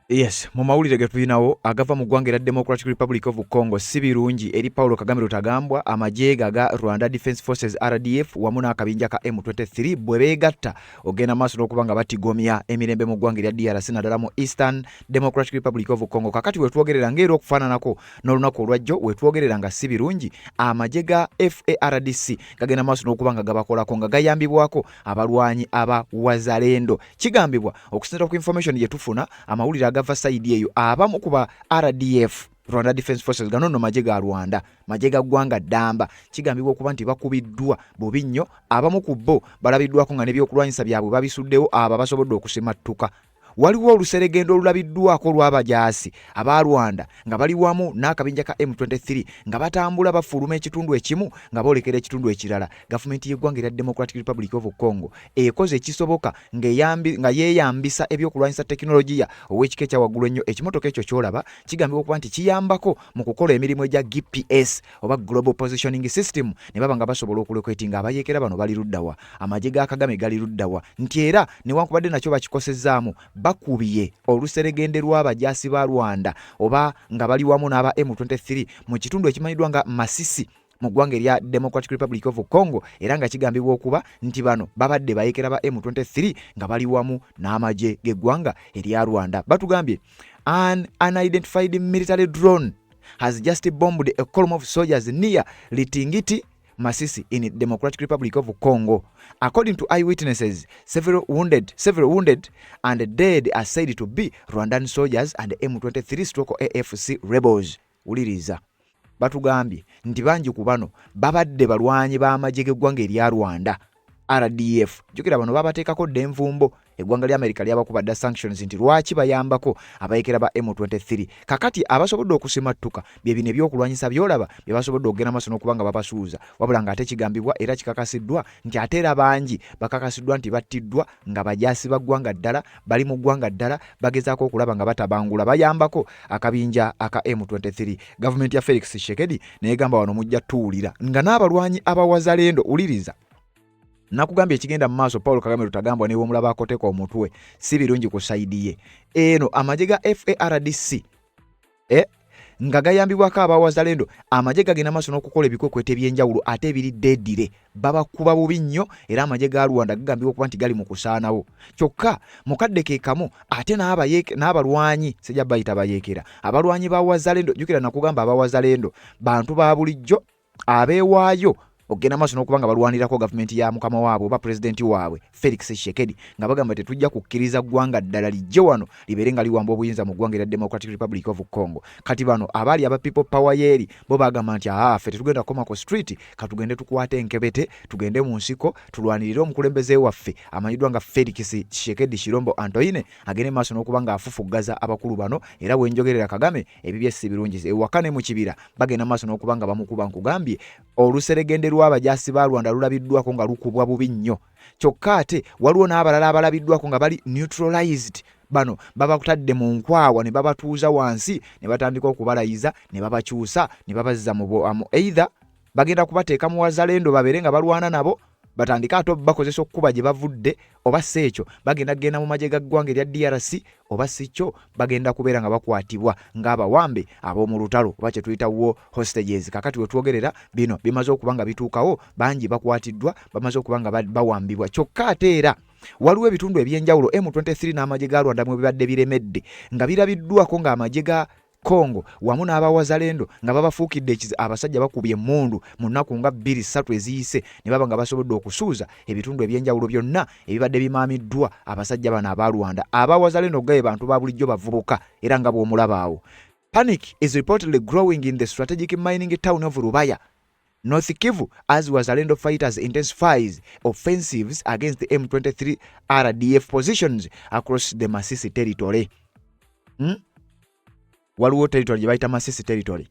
Yes, mu mawulire ge tulinawo agava mu ggwanga erya Democratic Republic of Congo, si birungi eri Paulo Kagame Rutagambwa. Amagye ga Rwanda Defence Forces, RDF, wamu n'akabinja ka M23 bwe beegatta ogenda maaso n'okuba nga batigomya emirembe mu ggwanga erya DRC, naddala mu Eastern Democratic Republic of Congo. Kakati wetwogerera ng'era okufaananako n'olunaku olwajjo, wetwogerera nga si birungi, amagye ga FARDC gagenda maaso n'okuba nga gabakolako nga gayambibwako abalwanyi aba Wazalendo. Kigambibwa, okusinziira ku information gye tufuna, amawulire agava side eyo, abamu ku ba RDF, Rwanda Defence Forces, gano nno magye ga Rwanda, magye ga ggwanga ddamba, kigambibwa okuba nti bakubiddwa bubi nnyo. Abamu ku bo balabiddwako nga n'ebyokulwanyisa byabwe babisuddewo. Abo basobodde okusimattuka. Waliwo oluseregendo olulabiddwako olw'abajaasi aba Rwanda nga bali wamu n'akabinja ka M23 nga batambula bafuluma ekitundu ekimu nga boolekera ekitundu ekirala. Gavumenti y'eggwanga erya Democratic Republic of Congo ekoze ekisoboka nga yeeyambisa ebyokulwanyisa, tekinologiya ow'ekika ekya waggulu ennyo. Ekimotoka ekyo kyolaba kigambibwa okuba nti kiyambako mu kukola emirimu egya GPS oba Global Positioning System, ne baba nga basobola okulocatinga abayeekera bano bali luddawa, amagye ga Kagame gali luddawa, nti era newankubadde nakyo bakikosezaamu, bakubye oluseregende lw'abajaasi ba Rwanda oba nga bali wamu n'aba M23 mu kitundu ekimanyiddwa nga Masisi mu ggwanga erya Democratic Republic of Congo, era nga kigambibwa okuba nti bano babadde bayeekera ba M23 nga bali wamu n'amagye g'eggwanga erya Rwanda. Batugambye an unidentified military drone has just bombed a column of soldiers near Litingiti, Masisi in Democratic Republic of Congo. According to eyewitnesses, several wounded and dead are said to be Rwandan soldiers and M23/AFC rebels. Wuliriza, batugambye nti bangi ku bano babadde balwanyi b'amagye g'eggwanga erya Rwanda, RDF. Jjukira bano babateekako dda envumbo, eggwanga lya America lyabakuba dda sanctions nti lwaki bayambako abayekera ba M23. Kakati abasobodde okusimattuka bye bino ebyokulwanyisa byolaba bye basobodde okugenda maaso n'okuba nga babasuuza, wabula ng'ate kigambibwa era kikakasiddwa nti ate era bangi bakakasiddwa nti battiddwa nga bajaasi ba ggwanga ddala, bali mu ggwanga ddala, bagezaako okulaba nga batabangula, bayambako akabinja aka M23. Gavumenti ya Felix Tshisekedi neyegamba wano mujja tuwulira nga n'abalwanyi abawazalendo. Wuliriza, nakugambye ekigenda mu maaso. Paul Kagame Rutagambwa newomulaba akoteka omutwe, si birungi ku side ye eno. Amagye ga FARDC nga gayambibwako abawazalendo, amagye gagenda maaso n'okukola ebikwekweto ebyenjawulo ate ebiri deadly, babakuba bubi nnyo, era amagye ga Rwanda gagambibwa okuba nti gali mu kusaanawo. Kyokka mukadde ke kamu ate n'abalwanyi, sijja bayita bayeekera, abalwanyi ba Wazalendo. Jjukira nakugamba abawazalendo bantu ba bulijjo abeewaayo okugenda maaso n'okuba nga balwanirako gavumenti ya mukama waabwe oba pulezidenti waabwe Felix Tshisekedi, nga bagamba tetujja kukkiriza ggwanga ddala lijje wano libeere nga liwamba obuyinza mu ggwanga erya Democratic Republic of Congo. Kati bano abaali aba People Power yeeri bo bagamba nti aa, ffe tetugenda kukoma ku street, katugende tukwate enkebete, tugende mu nsiko tulwanirire omukulembeze waffe amanyiddwa nga Felix Tshisekedi Tshilombo Antoine, agende maaso n'okuba ng'afufuggaza abakulu bano. Era bwenjogerera, Kagame ebibye si birungi, ewaka ne mu kibira bagenda maaso n'okuba nga bamukuba. Nkugambye oluseregende lw'abajaasi ba Rwanda lulabiddwako nga lukubwa bubi nnyo. Kyokka ate waliwo n'abalala abalabiddwako nga bali neutralized. Bano babakutadde mu nkwawa ne babatuuza wansi ne batandika okubalayiza ne babakyusa ne babazza mu either bagenda kubateeka mu Wazalendo babeere nga balwana nabo, batandike ate bakozesa okukuba gye bavudde, oba si ekyo bagenda kugenda mu magye ga ggwanga erya DRC, oba si kyo bagenda kubeera nga bakwatibwa ng'abawambe ab'omu lutalo oba kye tuyita war hostages. Kakati we twogerera bino bimaze okuba nga bituukawo, bangi bakwatiddwa, bamaze okuba nga bawambibwa. Kyokka ate era waliwo ebitundu ebyenjawulo M23 n'amagye ga Rwanda mwe bibadde biremedde, nga birabiddwako ng'amagye ga Congo wamu n'abawazalendo nga babafuukidde ekizi. Abasajja bakubye emmundu mu nnaku nga 2, 3 eziyise ne baba nga basobodde okusuuza ebitundu ebyenjawulo byonna ebibadde bimaamiddwa abasajja bano aba Rwanda. Abawazalendo gaye bantu ba bulijjo, bavubuka, era nga bw'omulabaawo. Panic is reportedly growing in the strategic mining town of Rubaya, North Kivu, as Wazalendo fighters intensifies offensives against the M23 RDF positions across the Masisi territory. Waliwo territory gye bayita Masisi territory,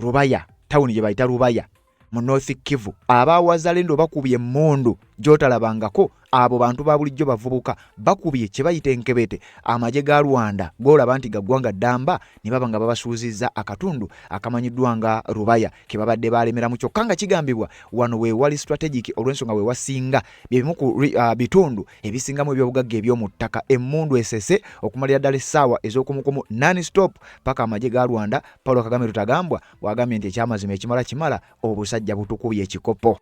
Rubaya, tawuni gye bayita Rubaya mu North Kivu. Abawazalendo bakubye emmundu. gy'otalabangako. Abo bantu ba bulijjo bavubuka bakubye kye bayita enkebete amagye ga Rwanda g'olaba nti ga ggwanga ddamba ne baba nga babasuuzizza akatundu akamanyiddwa nga Rubaya ke babadde baalemeramu kyokka nga kigambibwa wano we wali strategic olw'ensonga we wasinga bye bimu ku bitundu ebisingamu ebyobugagga eby'omu ttaka. Emmundu esese okumalira ddala essaawa ez'okumukumu non stop paka amagye ga Rwanda. Paulo Kagame Rutagambwa bw'agambye nti ekyamazima ekimala kimala obusajja butukubye ekikopo.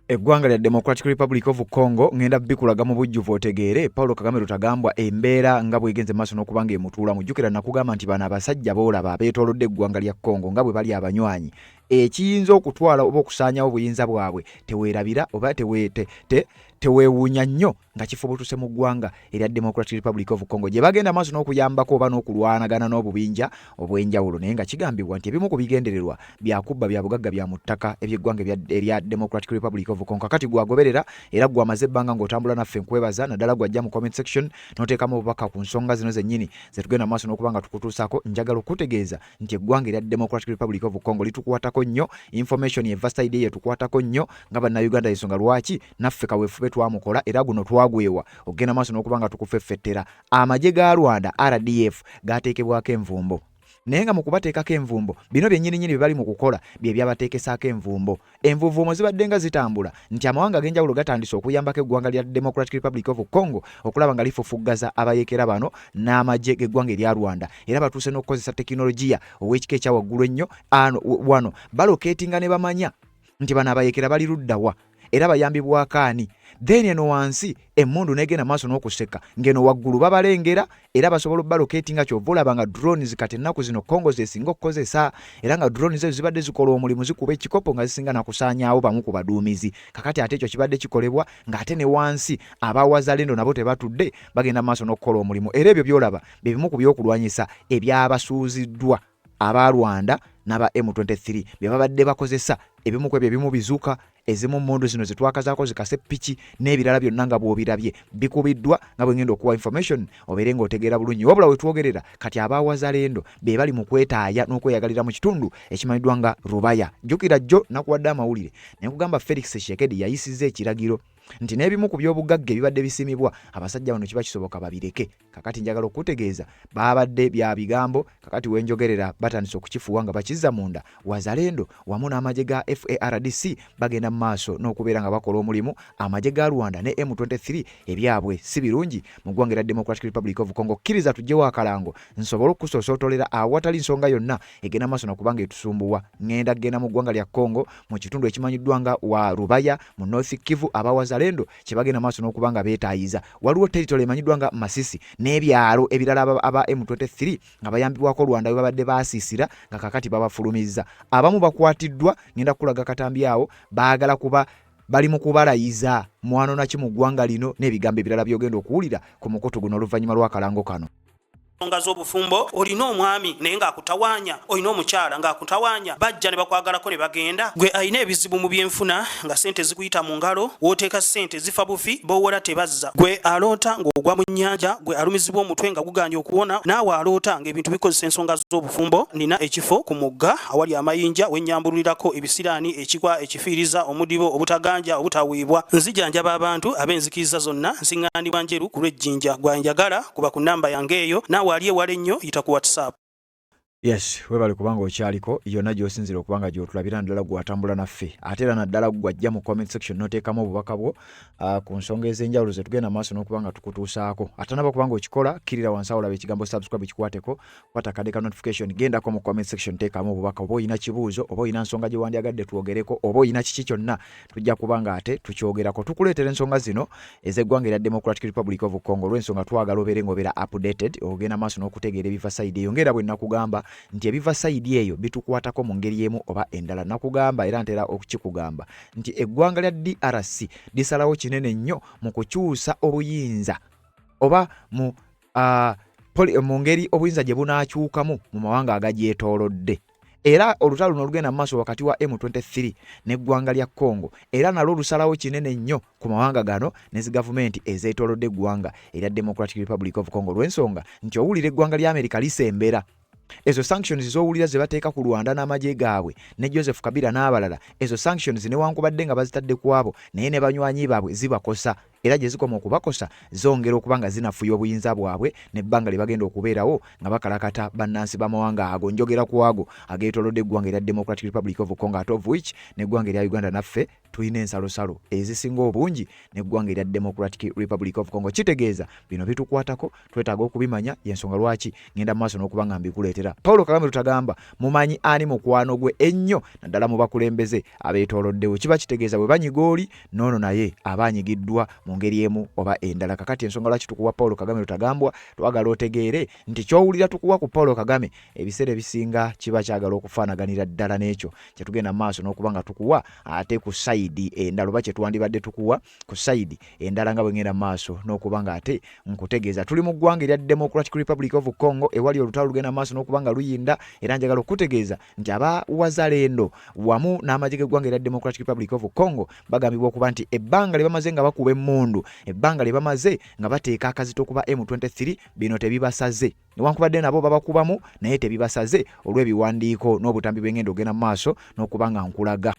Eggwanga lya Democratic Republic of Congo ngenda bikulaga mu bujjuvu otegeere Paulo Kagame Rutagambwa embeera nga bw'egenze maaso n'okuba ng'emutuulamu. Jjukira nakugamba nti bano abasajja b'olaba abeetoolodde eggwanga lya Congo nga bwe bali abanywanyi ekiyinza okutwala oba okusaanyawo obuyinza bwabwe teweerabira oba teweewuunya nnyo nga kifubutuse mu ggwanga erya Democratic Republic of Congo gye bagenda maaso n'okuyambako oba n'okulwanagana n'obubinja obw'enjawulo naye nga kigambibwa nti ebimu ku bigendererwa bya kubba bya bugagga bya mu ttaka eby'eggwanga erya Democratic Republic of Congo. Kakati gwagoberera era gwamaze ebbanga ng'otambula naffe nkwebaza naddala gwajja mu comment section n'oteekamu obubaka ku nsonga zino zennyini ze tugenda maaso n'okuba nga tukutuusaako. Njagala okukutegeeza nti eggwanga erya Democratic Republic of Congo litukwatako nnyo, information eva side eyo etukwatako nnyo nga Bannayuganda, ensonga lwaki naffe kaweefube twamukola era guno twagwewa okugenda maaso n'okuba nga tukufeffettera. Amagye ga Rwanda RDF gaateekebwako envumbo naye nga mu kubateekako envumbo bino byennyininyini bye bali mu kukola bye byabateekesaako envumbo. Envuuvuumo zibadde nga zitambula nti amawanga ag'enjawulo gatandise okuyambako eggwanga lya Democratic Republic of Congo okulaba nga lifufuggaza abayeekera bano n'amagye g'eggwanga erya Rwanda era batuuse n'okukozesa tekinologiya ow'ekika ekya waggulu ennyo ano wano balokeetinga ne bamanya nti bano abayeekera bali ludda wa era bayambibwako ani then eno wansi emmundu negenda maaso n'okuseka ng'eno waggulu babalengera era basobola obalokeeti nga kyova olaba nga drones kati ennaku zino Congo zesinga okukozesa era nga drones ezo zibadde zikola omulimu zikuba ekikopo nga zisinga nakusaanyaawo bamu ku baduumizi. Kakati ate ekyo kibadde kikolebwa ng'ate ne wansi aba Wazalendo nabo tebatudde bagenda maaso n'okukola omulimu era ebyo by'olaba bye bimu ku byokulwanyisa ebyabasuuziddwa aba Rwanda n'aba M23 bye babadde bakozesa. Ebimu ku ebyo ebimu bizuka, ezimu mmundu zino ze twakazaako zikaseppiki n'ebirala byonna nga bw'obirabye bikubiddwa nga bwe ngenda okuwa information obeere ng'otegeera bulungi. Wabula we twogerera kati aba Wazalendo be bali mu kwetaaya n'okweyagalira mu kitundu ekimanyiddwa nga Rubaya. Jjukira jjo nakuwadde amawulire ne nkugamba Felix Tshisekedi yayisizza ekiragiro nti n'ebimu ku by'obugagga ebibadde bisimibwa abasajja bano kiba kisoboka babireke. Kakati njagala okukutegeeza baabadde bya bigambo, kakati we njogerera batandise okukifuuwa nga bakizza munda. Wazalendo wamu n'amagye ga FARDC bagenda mu maaso n'okubeera nga bakola omulimu. Amagye ga Rwanda ne M23 ebyabwe si birungi mu ggwanga erya Democratic Republic of Congo. Kkiriza tuggyewo akalango nsobole okukusoosootoolera awatali nsonga yonna egenda maaso na kuba nga etusumbuwa. Ngenda kugenda mu ggwanga lya Congo mu kitundu ekimanyiddwa nga wa Rubaya mu North Kivu aba Wazalendo kye bagenda maaso n'okuba nga beetaayiza. Waliwo territory emanyiddwa nga Masisi n'ebyalo ebirala aba M23 nga bayambibwako Rwanda we babadde baasiisira nga kaakati babafulumizza. Abamu bakwatiddwa, ngenda kukulaga katambi awo, baagala kuba bali mu kubalayiza mwanona ki mu ggwanga lino n'ebigambo ebirala by'ogenda okuwulira ku mukutu guno oluvannyuma lw'akalango kano. Ensonga z'obufumbo, olina omwami naye ng'akutawaanya, olina omukyala ng'akutawaanya, bajja ne bakwagalako ne bagenda. Gwe alina ebizibu mu byenfuna nga ssente zikuyita mu ngalo, w'oteeka ssente zifa bufi, b'owola tebazza. Gwe aloota ng'ogwa mu nnyanja, gwe alumizibwa omutwe nga gugaanye okuwona, naawe aloota ng'ebintu bikozesa ensonga z'obufumbo, nnina ekifo ku mugga awali amayinja we nnyambululirako ebisiraani, ekikwa, ekifiiriza, omudibo, obutaganja, obutaweebwa. Nzijanjaba abantu ab'enzikiriza zonna, nsiŋŋaanibwa Njeru ku lw'e Jinja. Gwe anjagala kuba ku nnamba yange eyo, naawe ali ewala ennyo yita ku WhatsApp. Yes, webale kubanga okyaliko yonna gy'osinzira okuba nga gy'otulabira naddala gwe atambula naffe ate era naddala gwe ajja mu comment section n'oteekamu obubaka bwo ku nsonga ez'enjawulo ze tugenda maaso n'okuba nga tukutuusaako. Atanaba kuba nga okikola, kkirira wansi awo olaba ekigambo subscribe kikwateko, kwata akade ka notification, gendako mu comment section teekamu obubaka oba olina kibuuzo oba olina nsonga gye wandyagadde twogereko oba olina kiki kyonna tujja kuba nga ate tukyogerako. Tukuleetera ensonga zino ez'eggwanga erya Democratic Republic of Congo olw'ensonga twagala obeere ng'obeera updated ogenda maaso n'okutegeera ebiva sayidi eyo ng'era bwe nakugamba nti ebiva sayidi eyo bitukwatako mu ngeri emu oba endala. Nakugamba era ntera okukikugamba nti eggwanga lya DRC lisalawo kinene nnyo mu kukyusa obuyinza oba mu ngeri obuyinza gye bunaakyukamu mu mawanga agagyetoolodde. Era olutalo luno olugenda mu maaso wakati wa M23 n'eggwanga lya Congo era nalwo lusalawo kinene nnyo ku mawanga gano ne zi gavumenti ezeetoolodde eggwanga erya Democratic Republic of Congo olw'ensonga nti owulira eggwanga lya Amerika lisembera. Ezo sanctions z'owulira ze bateeka ku Rwanda n'amagye gaabwe ne Joseph Kabila n'abalala, ezo sanctions newankubadde nga bazitadde ku abo naye ne banywanyi baabwe zibakosa era gye zikoma okubakosa zongera okuba nga zinafuya obuyinza bwabwe n'ebbanga lye bagenda okubeerawo nga bakalakata bannansi b'amawanga ago. Njogera ku ago ageetoolodde eggwanga erya Democratic Republic of Congo ate of which n'eggwanga erya Uganda naffe tulina ensalosalo ezisinga obungi n'eggwanga erya Democratic Republic of Congo. Kitegeeza bino bitukwatako, twetaaga okubimanya, y'ensonga lwaki ngenda mu maaso n'okuba nga mbikuleetera. Paulo Kagame Rutagamba mumanyi ani mukwano gwe ennyo naddala mu bakulembeze abeetooloddewo. Kiba kitegeeza bwe banyiga oli n'ono naye aba anyigiddwa mu ngeri emu oba endala. Kakati ensonga lwaki tukuwa Paulo Kagame Rutagambwa, twagala otegeere nti ky'owulira tukuwa ku Paulo Kagame ebiseera ebisinga kiba kyagala okufaanaganira ddala n'ekyo kye tugenda mu maaso n'okuba nga tukuwa ate ku sayidi endala oba kye twandibadde tukuwa ku sayidi endala nga bwe ngenda mu maaso n'okuba nga ate nkutegeeza tuli mu ggwanga erya Democratic Republic of Congo ewali olutalo lugenda mu maaso n'okuba nga luyinda era njagala okukutegeeza nti aba Wazalendo wamu n'amagye g'eggwanga erya Democratic Republic of Congo bagambibwa okuba nti ebbanga lye bamaze nga bakuba emmundu, ebbanga lye bamaze nga bateeka akazito kuba M23 bino tebibasaze. Newankubadde nabo babakubamu naye tebibasaze olw'ebiwandiiko n'obutambi bw'engenda ogenda mu maaso n'okuba nga nkulaga.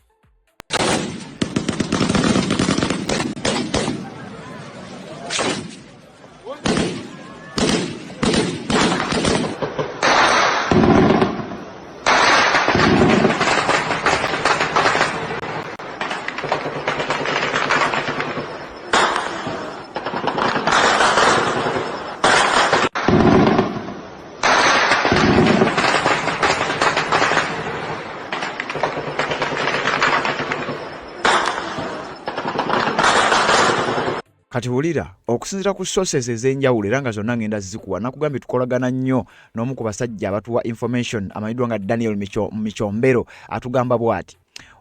Kati wulira, okusinzira ku sources ez'enjawulo era nga zonna ngenda zikuwa, nakugambye tukolagana nnyo n'omu ku basajja abatuwa information amanyiddwa nga Daniel Michombero, atugamba bw'ati: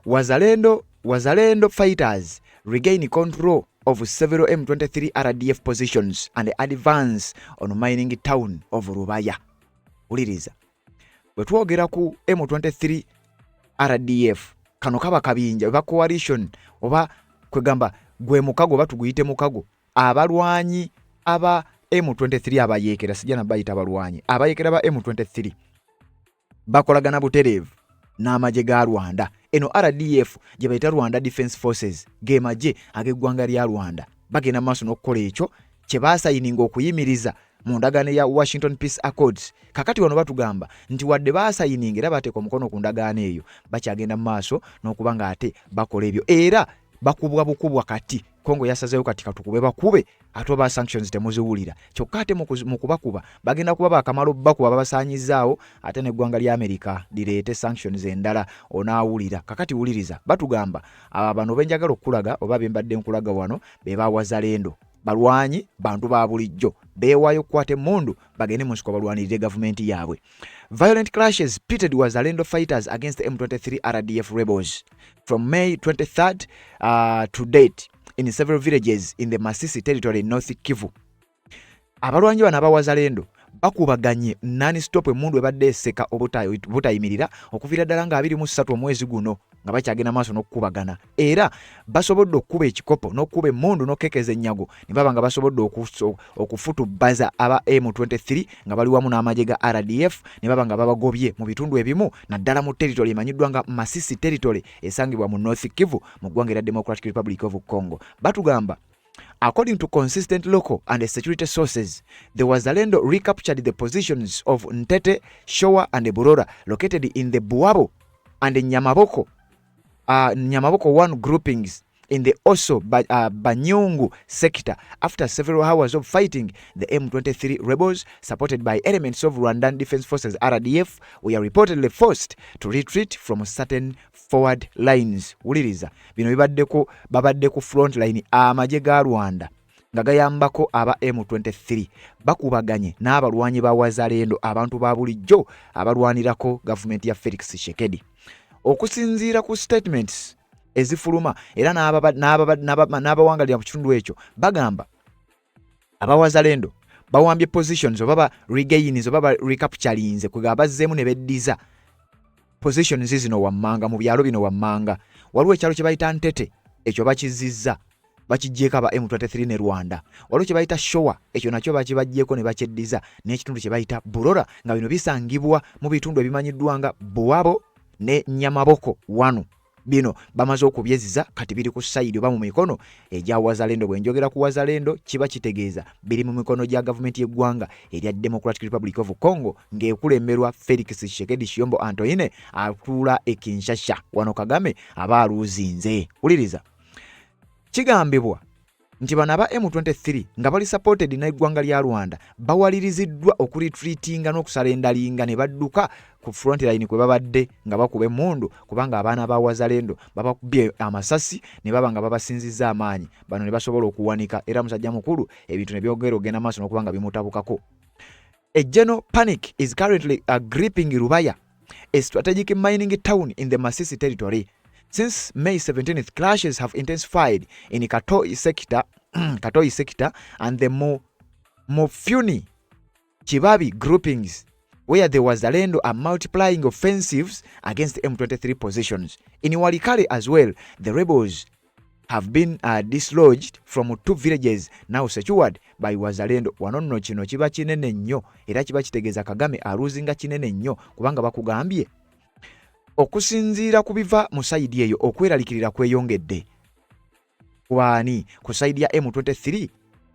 Wazalendo, Wazalendo fighters regain control of several M23 RDF positions and advance on mining town of Rubaya. Wuliriza, bwe twogera ku M23 RDF, kano kaba kabinja oba coalition oba kwegamba gwe mukago oba tuguyite mukago abalwanyi aba M23 abayeekera, sijja na bayita balwanyi, abayeekera ba M23 bakolagana butereevu n'amagye ga Rwanda. Eno RDF gye bayita Rwanda Defense Forces ge magye ag'eggwanga lya Rwanda. Bagenda maaso n'okukola ekyo kye baasayininga okuyimiriza mu ndagaano ya Washington Peace Accords. Kakati wano batugamba nti wadde baasayininga era baateeka omukono ku ndagaano eyo, bakyagenda mu maaso n'okuba ng'ate bakola ebyo era bakubwa bukubwa. Kati Congo yasazeewo kati katukube bakube ate oba sanctions temuziwulira, kyokka ate mu kubakuba bagenda kuba bakamala obbakuba babasaanyizaawo ate n'eggwanga lya Amerika lireete sanctions endala onaawulira. Kakati wuliriza, batugamba abo bano benjagala okukulaga oba bembadde nkulaga wano be ba Wazalendo, balwanyi bantu ba bulijjo beewaayo okukwata emmundu bagende mu nsiko balwanirire gavumenti yaabwe. Violent clashes pitted Wazalendo fighters against M23 RDF rebels from May 23rd to date in several villages in the Masisi territory in North Kivu. Abalwanyi bano aba Wazalendo bakubaganye non-stop, emmundu ebadde eseka obutayimirira okuviira ddala nga 23 omwezi guno nga bakyagenda maaso n'okukubagana, era basobodde okukuba ekikopo n'okukuba emmundu n'okukekeza ennyago ne baba nga basobodde okufutubbaza aba M23 nga bali wamu n'amagye ga RDF ne baba nga babagobye mu bitundu ebimu naddala mu territory emanyiddwa nga Masisi territory esangibwa mu North Kivu mu ggwanga erya Democratic Republic of Congo. Batugamba, according to consistent local and security sources, the Wazalendo recaptured the positions of Ntete, Showa and Burora located in the Buwabo and Nyamaboko 1 groupings in the Oso Banyungu sector. After several hours of fighting, the M23 rebels, supported by elements of Rwandan Defense Forces RDF, were reportedly forced to retreat from certain forward lines. Wuliriza, bino bibaddeko, babadde ku front line, amagye ga Rwanda nga gayambako aba M23 bakubaganye n'abalwanyi ba Wazalendo, abantu ba bulijjo abalwanirako gavumenti ya Felix Tshisekedi. Okusinziira ku statements ezifuluma era n'abawangalira mu kitundu ekyo, bagamba abawazalendo bawambye positions oba ba regains oba ba recapturinze, kwega bazzeemu ne beddiza Positions zino wammanga mu byalo bino wammanga waliwo ekyalo kye bayita Ntete, ekyo bakizizza, bakiggyeko aba M23 ne Rwanda. Waliwo kye bayita Showa, ekyo nakyo bakibaggyeko ne bakyeddiza, n'ekitundu kye bayita Burora, nga bino bisangibwa mu bitundu ebimanyiddwa nga Buwabo ne Nyamaboko. Wano bino bamaze okubyeziza, kati biri ku sayidi oba mu mikono egya Wazalendo. Bwe njogera ku Wazalendo kiba kitegeeza biri mu mikono gya gavumenti y'eggwanga erya Democratic Republic of Congo ng'ekulemberwa Felix Tshisekedi Tshilombo Antoine atuula e Kinshasa. Wano Kagame aba aluuzinze. Wuliriza, kigambibwa nti bano aba M23 nga bali supported n'eggwanga lya Rwanda bawaliriziddwa okuretreatinga n'okusurrenderinga ne badduka ku front line kwe babadde nga bakuba emmundu, kubanga abaana ba Wazalendo babakubye amasasi ne baba nga babasinzizza amaanyi, bano ne basobola okuwanika, era musajja mukulu ebintu ne byogera ogenda maaso n'okuba nga bimutabukako. A general panic is currently gripping Rubaya, a strategic mining town in the Masisi territory. Since May 17th, clashes have intensified in Katoi sector and the Mufuni Kibabi groupings, where the Wazalendo are multiplying offensives against M23 positions. In Walikale as well, the rebels have been dislodged from two villages now secured by Wazalendo. Wano nno kino kiba kinene nnyo, era kiba kitegeeza Kagame aluzinga kinene nnyo, kubanga bakugambye okusinziira ku biva mu side eyo, okweraliikirira kweyongedde kwani ku side ya M23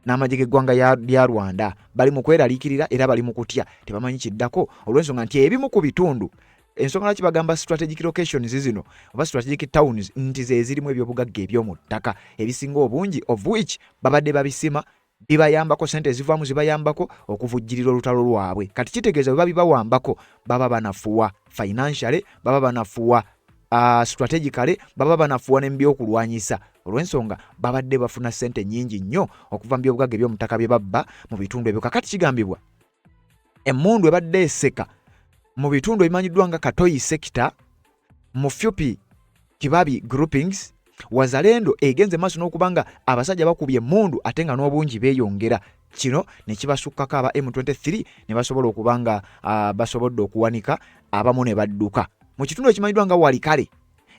n'amagye g'eggwanga lya Rwanda. Bali mu kweraliikirira era bali mu kutya, tebamanyi kiddako, olw'ensonga nti ebimu ku bitundu, ensonga lwaki bagamba strategic locations zino oba strategic towns, nti ze zirimu ebyobugagga eby'omu ttaka ebisinga obungi, of which babadde babisima, bibayambako, sente ezivaamu zibayambako okuvujjirira olutalo lwabwe. Kati kitegeeza bwe babibawambako baba banafuwa financially, baba banafuwa strategically, baba banafuwa ne mubyokulwanyisa, olw'ensonga babadde bafuna sente nnyingi nnyo okuva mu byobugagga eby'omu ttaka bye babba mu bitundu ebyo. Kakati kigambibwa emmundu ebadde eseka mu bitundu ebimanyiddwa nga Katoyi sector, mu Fupi Kibabi groupings. Wazalendo egenze maaso n'okuba nga abasajja bakubye emmundu ate nga n'obungi beeyongera, kino ne kibasukkako aba M23 ne basobola okuba nga basobodde okuwanika abamu ne badduka mu kitundu ekimanyiddwa nga Walikale.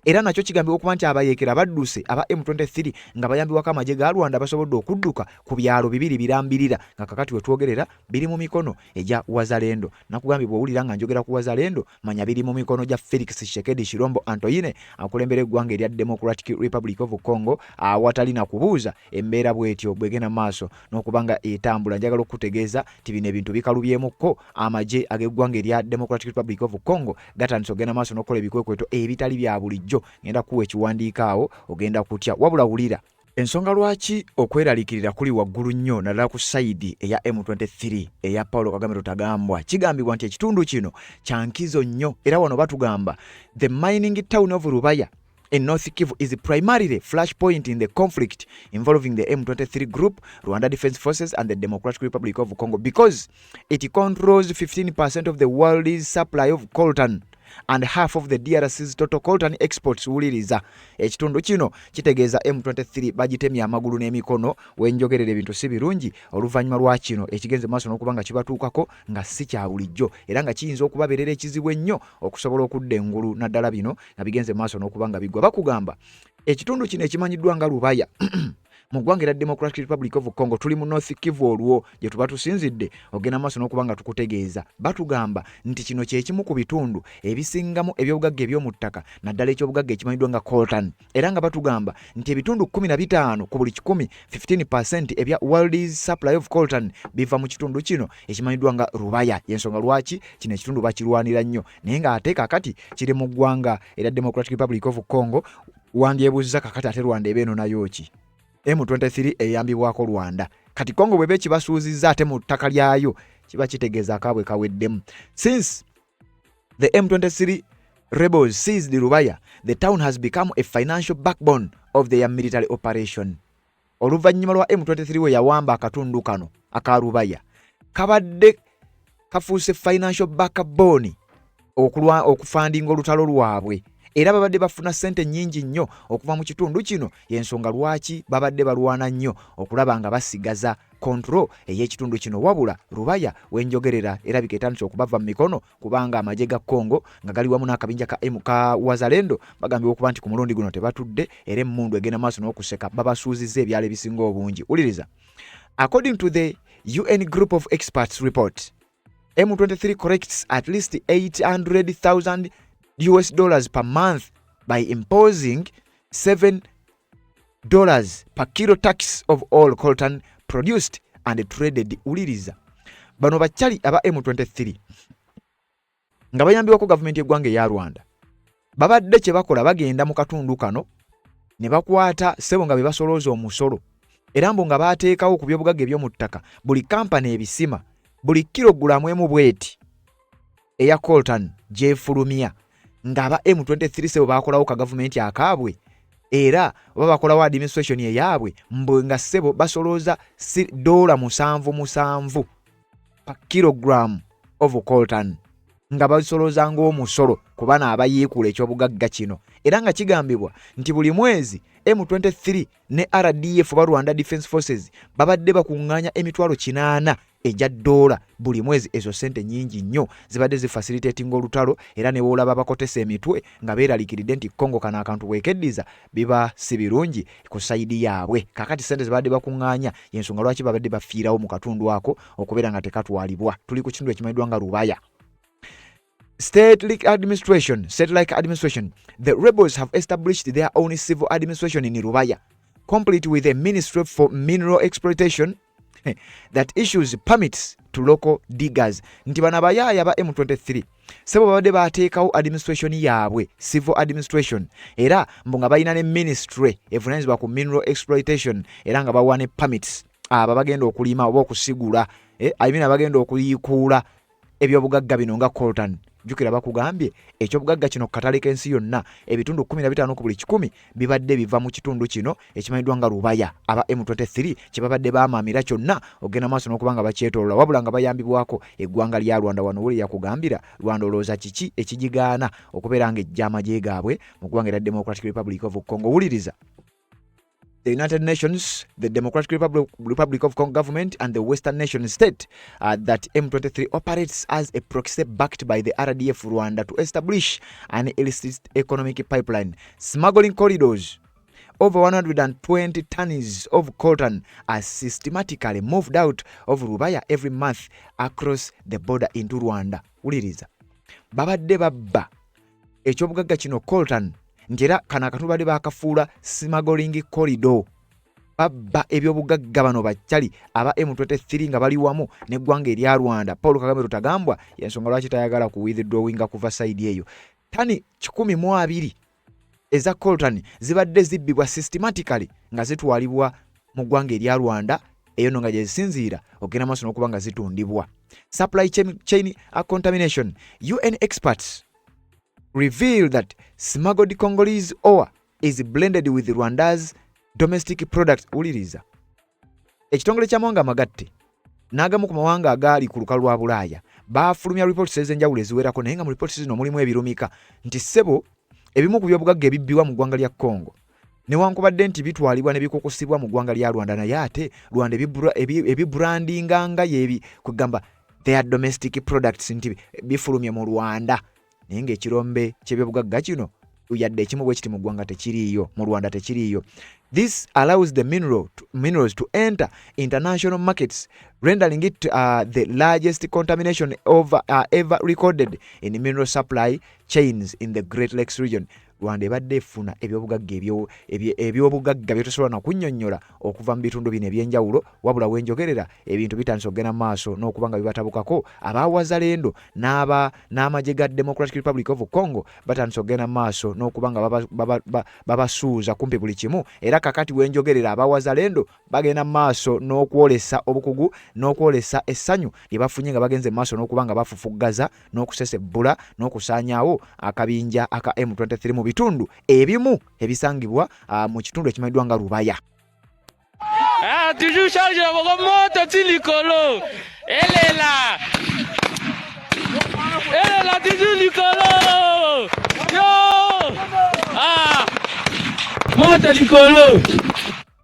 Era nakyo kigambibwa okuba nti abayeekera badduse aba M23 nga bayambibwako amagye ga Rwanda, basobodde okudduka ku byalo bibiri birambirira, nga kakati we twogerera biri mu mikono egya Wazalendo. Nakugambye, bw'owulira nga njogera ku Wazalendo, manya biri mu mikono gya Felix Tshisekedi Tshilombo Antoine akulembera eggwanga erya Democratic Republic of Congo. Awatali na kubuuza, embeera bw'etyo bwegenda maaso n'okuba nga etambula. Njagala okukutegeeza nti bino ebintu bikalubyemukko. Amagye ag'eggwanga erya Democratic Republic of Congo gatandise okugenda maaso n'okukola ebikwekweto ebitali bya bulijjo. Ngenda kuwa ekiwandiiko awo, ogenda kutya. Wabula wulira ensonga lwaki okweraliikirira kuli waggulu nnyo, naddala ku side eya M23 eya Paulo Kagame Rutagambwa. Kigambibwa nti ekitundu kino kya nkizo nnyo, era wano batugamba the mining town of Rubaya in North Kivu is primarily flashpoint in the conflict involving the M23 group, Rwanda Defense Forces and the Democratic Republic of Congo, because it controls 15% of the world's supply of coltan and half of the DRC's total coltan exports. Wuliriza, ekitundu kino kitegeeza M23 bagitemye amagulu n'emikono. Wenjogerera ebintu si birungi oluvannyuma lwa kino ekigenze maaso n'okuba nga kibatuukako nga si kya bulijjo, era nga kiyinza okubabeerera ekizibu ennyo okusobola okudda engulu, naddala bino nga bigenze maaso n'okuba nga bigwa. Bakugamba ekitundu kino ekimanyiddwa nga Rubaya mu ggwanga erya Democratic Republic of Congo, tuli mu North Kivu, olwo gye tuba tusinzidde ogenda maaso n'okuba nga tukutegeeza. Batugamba nti kino kyekimu ku bitundu ebisingamu ebyobugagga eby'omu ttaka, naddala ekyobugagga ekimanyiddwa nga coltan, era nga batugamba nti ebitundu 15 ku buli kikumi, 15% ebya world's supply of coltan biva mu kitundu kino ekimanyiddwa nga Rubaya. Yensonga lwaki kino ekitundu bakirwanira nnyo, naye ng'ate kakati kiri mu ggwanga erya Democratic Republic of Congo. Wandyebuuziza kakati ate Rwanda eba eno nayo ki? M23 eyambibwako Rwanda. Kati Congo bweba ekibasuuzizza ate mu ttaka lyayo, kiba kitegeeza akaabwe kaweddemu. Since the M23 rebels seized Rubaya, the town has become a financial backbone of their military operation. Oluvannyuma lwa M23 we yawamba akatundu kano aka Rubaya, kabadde kafuuse financial backbone okufundinga olutalo lwabwe. Era babadde bafuna ssente nnyingi nnyo okuva mu kitundu kino, y'ensonga lwaki babadde balwana nnyo okulaba nga basigaza control ey'ekitundu kino. Wabula Rubaya wenjogerera erabika etandise okubava mu mikono kubanga amagye ga Congo nga gali wamu n'akabinja ka MK Wazalendo bagambibwa okuba nti ku mulundi guno tebatudde era emmundu egenda maaso n'okuseka babasuuzizza ebyalo ebisinga obungi. Wuliriza. According to the UN Group of Experts report, M23 collects at least 800,000 US dollars per month by imposing $7 per kilo tax of all coltan produced and traded. Wuliriza. Bano bakyali aba M23 nga bayambibwako gavumenti y'eggwanga eya Rwanda babadde kye bakola bagenda mu katundu kano ne bakwata ssebo nga be basolooza omusolo era mbu nga baateekawo ku byobugagga eby'omu ttaka buli kampani ebisima buli kilogulaamu emu bweti eya coltan gyefulumya ng'aba M23 ssebo baakolawo ka gavumenti akaabwe era oba bakolawo administration eyaabwe mbu nga ssebo basolooza doola musanvu musanvu per kilogram of coltan nga basolooza ng'omusolo ku bano abayiikuula ekyobugagga kino era nga kigambibwa nti buli mwezi M23 ne RDF oba Rwanda Defence Forces babadde bakuŋŋaanya emitwalo kinaana egya ddoola buli mwezi. Ezo ssente nnyingi nnyo zibadde zifacilitatinga olutalo era ne woolaba bakotesa emitwe nga beeraliikiridde nti Congo kano akantu bwekeddiza biba si birungi ku sayidi yaabwe. Kaakati ssente ze babadde bakuŋŋaanya y'ensonga lwaki babadde bafiirawo mu katundu ako okubeera nga tekatwalibwa. Tuli ku kitundu ekimanyiddwa nga Rubaya. State-like administration, state-like administration. The rebels have established their own civil administration in Rubaya, complete with a ministry for mineral exploitation that issues permits to local diggers. Nti bano abayaaya ba M23 sebo babadde bateekawo administration yaabwe, civil administration, era mbu nga balina ne ministry evunaanyizibwa ku mineral exploitation era nga bawa ne permits abo bagenda okulima oba okusigula, I mean abagenda okuyiikuula ebyobugagga bino nga coltan. Jjukira bakugambye ekyobugagga kino ku katale k'ensi yonna ebitundu 15 ku buli kikumi bibadde biva mu kitundu kino ekimanyiddwa nga Rubaya aba M23 kye babadde baamaamira kyonna okugenda maaso n'okuba nga bakyetoolola wabula nga bayambibwako eggwanga lya Rwanda. Wano wuli yakugambira Rwanda olowooza kiki ekigigaana okubeera ng'ejja amagye gaabwe mu ggwanga erya Democratic Republic of Congo. Wuliriza. The United Nations, the Democratic Republic of Congo government, and the Western Nation state that M23 operates as a proxy backed by the RDF Rwanda to establish an illicit economic pipeline. Smuggling corridors. Over 120 tons of coltan are systematically moved out of Rubaya every month across the border into Rwanda. Wuliriza. Babadde babba ekyobugagga kino coltan nti era kano akantu badde bakafuula smuggling corridor babba ebyobugagga bano bakyali aba M23 nga bali wamu n'eggwanga erya Rwanda. Paul Kagame Rutagambwa yensonga lwaki tayagala ku withdrawinga kuva side eyo. Tani 120 eza coltan zibadde zibbibwa systematically nga zitwalibwa mu ggwanga erya Rwanda eyo no nga gye zisinziira okugenda maaso n'okuba nga zitundibwa. Supply chain contamination. UN experts reveal that smuggled Congolese ore is blended with Rwanda's domestic products. Wuliriza. Ekitongole ky'amawanga amagatte n'agamu ku mawanga agaali ku lukalu lwa Bulaaya baafulumya reports ez'enjawulo eziwerako naye nga mu reports zino mulimu ebirumika nti ssebo ebimu ku byobugagga ebibbibwa mu ggwanga lya Congo newankubadde nti bitwalibwa ne bikukusibwa mu ggwanga lya Rwanda naye ate Rwanda ebibrandinga nga yebi kwegamba their domestic products nti bifulumye mu Rwanda naye ng'ekirombe ky'ebyobugagga kino yadde ekimu bwe kiti mu ggwanga tekiriiyo mu Rwanda tekiriiyo. This allows the minerals to enter international markets, rendering it the largest contamination ever recorded in mineral supply chains in the Great Lakes region. Rwanda ebadde efuna ebyobugagga ebyobugagga byetosobola nakunnyonnyola okuva mu bitundu bino ebyenjawulo wabula wenjogerera ebintu bitandise okugenda mu maaso n'okuba nga bibatabukako abawazalendo n'amagye ga Democratic Republic of Congo batandise okugenda mu maaso n'okuba nga babasuuza kumpi buli kimu era kakati wenjogerera abawazalendo bagenda mu maaso n'okwolesa obukugu n'okwolesa essanyu lye bafunye nga bagenze mu maaso n'okuba nga bafufuggaza n'okusesebbula n'okusaanyaawo akabinja aka M23 mu bitundu ebimu ebisangibwa mu kitundu ekimanyiddwa nga Rubaya. Ah, toujours charge moto ti likolo. Elela. Elela toujours likolo. Yo. Moto likolo.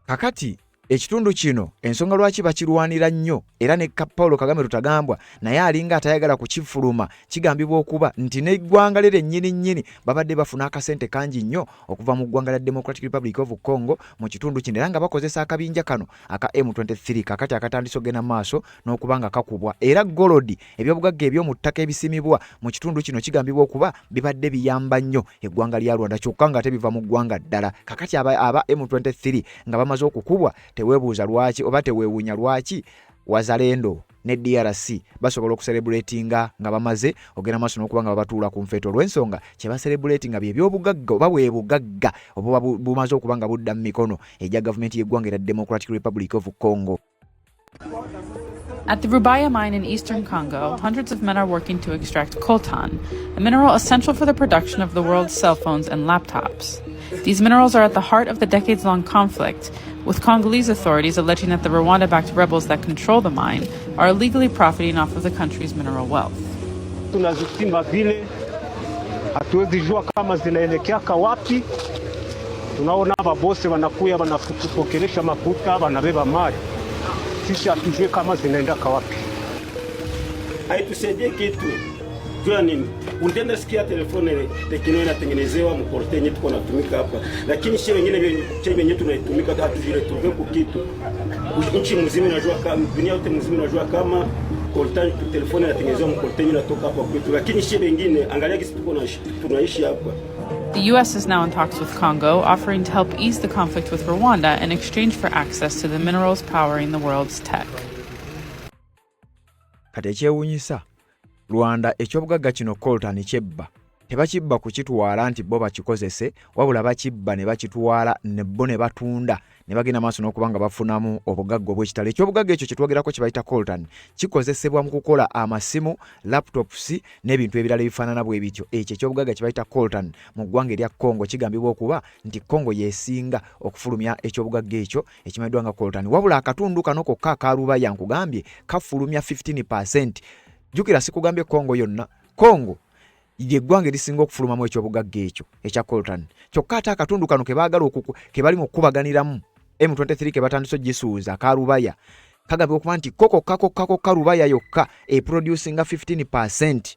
Kakati ekitundu kino ensonga lwaki bakirwanira nnyo era ne Paulo Kagame Rutagambwa naye alinga atayagala kukifuluma, kigambibwa okuba nti n'eggwanga lye lyennyini nnyini babadde bafuna akasente kangi nnyo okuva mu ggwanga lya Democratic Republic of Congo mu kitundu kino, era nga bakozesa akabinja kano aka M23 kakati akatandise okugenda mu maaso n'okuba nga kakubwa. Era golodi, ebyobugagga eby'omu ttaka ebisimibwa mu kitundu kino kigambibwa okuba bibadde biyamba nnyo eggwanga lya Rwanda, kyokka nga tebiva mu ggwanga ddala. Kakati aba M23 nga bamaze okukubwa, teweebuuza lwaki oba teweewuunya lwaki Wazalendo ne DRC basobola okuserebuletinga nga bamaze ogenda maaso n'okuba nga babatuula ku nfeete, olw'ensonga kye baserebuletinga bye byobugagga oba bwe bugagga obuba bumaze okuba nga budda mu mikono egya gavumenti y'eggwanga erya Democratic Republic of Congo. At the Rubaya mine in eastern Congo, hundreds of men are working to extract coltan, a mineral essential for the production of the world's cell phones and laptops. These minerals are at the heart of the decades-long conflict, with Congolese authorities alleging that the Rwanda-backed rebels that control the mine are illegally profiting off of the country's mineral wealth. Tunazichimba vile, hatuwezi jua kama zinaelekeaka wapi. Tunaona babose wanakuya wanakupokelesha makuta, wanabeba mali, sisi hatujue kama zinaendaka wapi. Haitusaidie kitu juu ya nini? Unaenda sikia téléphone Tecno inatengenezewa mu coltan yenye tuko natumika hapa, lakini shi wengine che wenye tunaitumika hatujiretrouve ku kitu. Nchi mzima inajua kama, dunia yote mzima inajua kama coltan téléphone inatengenezewa mu coltan inatoka hapa kwetu, lakini shi wengine angalia gisi tuko tunaishi hapa. The U.S. is now in talks with Congo, offering to help ease the conflict with Rwanda in exchange for access to the minerals powering the world's tech. Kati ekyewuunyisa, Rwanda ekyobugagga kino coltan kyebba tebakibba kukitwala nti bo bakikozese, wabula bakibba ne bakitwala ne bo ne batunda ne bagenda maaso n'okuba nga bafunamu obugagga obw'ekitalo. Ekyobugagga ekyo kye twogerako kye bayita coltan kikozesebwa mu kukola amasimu, laptops n'ebintu ebirala ebifaanana bwe bityo. Ekyo ekyobugagga kye bayita coltan mu ggwanga erya Congo kigambibwa okuba nti Congo yesinga okufulumya ekyobugagga ekyo ekimanyiddwa nga coltan, wabula akatundu kano kokka aka Rubaya nkugambye kafulumya 15%. Jjukira sikugambye Congo yonna. Congo lyeggwanga erisinga okufulumamu ekyobugagga ekyo ekya coltan, kyokka ate akatundu kano ke baagala ke bali mu kukubaganiramu M23 ke batandise ogisuuza aka Rubaya kagambibwa okuba nti ko kokka kokka kokka Rubaya yokka eproducinga 15%,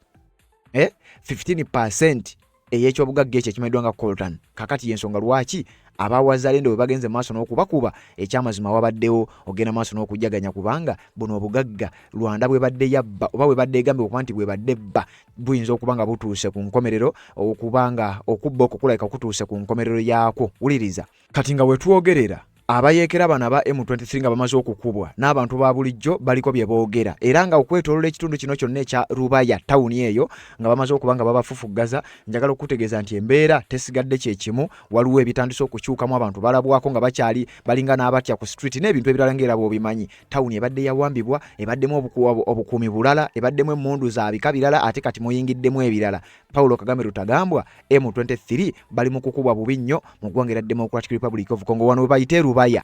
15% ey'ekyobugagga ekyo ekimanyiddwa nga coltan. Kakati yensonga lwaki abawazalendo bwe bagenze maaso n'okubakuba, ekyamazima wabaddewo ogenda maaso n'okujaganya, kubanga buno obugagga Rwanda bwe badde yabba oba bwe badde egambibwa okuba nti bwe badde bba buyinza okuba nga butuuse ku nkomerero, okuba nga okubba okwo kulabika kutuuse ku nkomerero yaakwo. Wuliriza, kati nga wetwogerera abayeekera bano aba M23 nga bamaze okukubwa n'abantu ba bulijjo baliko bye boogera, era nga okwetoolola ekitundu kino kyonna ekya Rubaya tawuni eyo nga bamaze okuba nga babafufuggaza, njagala okutegeeza nti embeera tesigadde kyekimu. Waliwo ebitandise okukyukamu, abantu balabwako nga bakyali balinga n'abatya ku street n'ebintu ebirala ng'era bw'obimanyi. Tawuni ebadde yawambibwa ebaddemu obukuumi bulala, ebaddemu emmundu za bika birala, ate kati muyingiddemu ebirala. Paulo Kagame Rutagambwa, M23 bali mu kukubwa bubi nnyo mu ggwanga erya Democratic Republic of Congo, wano we bayita e Rubaya.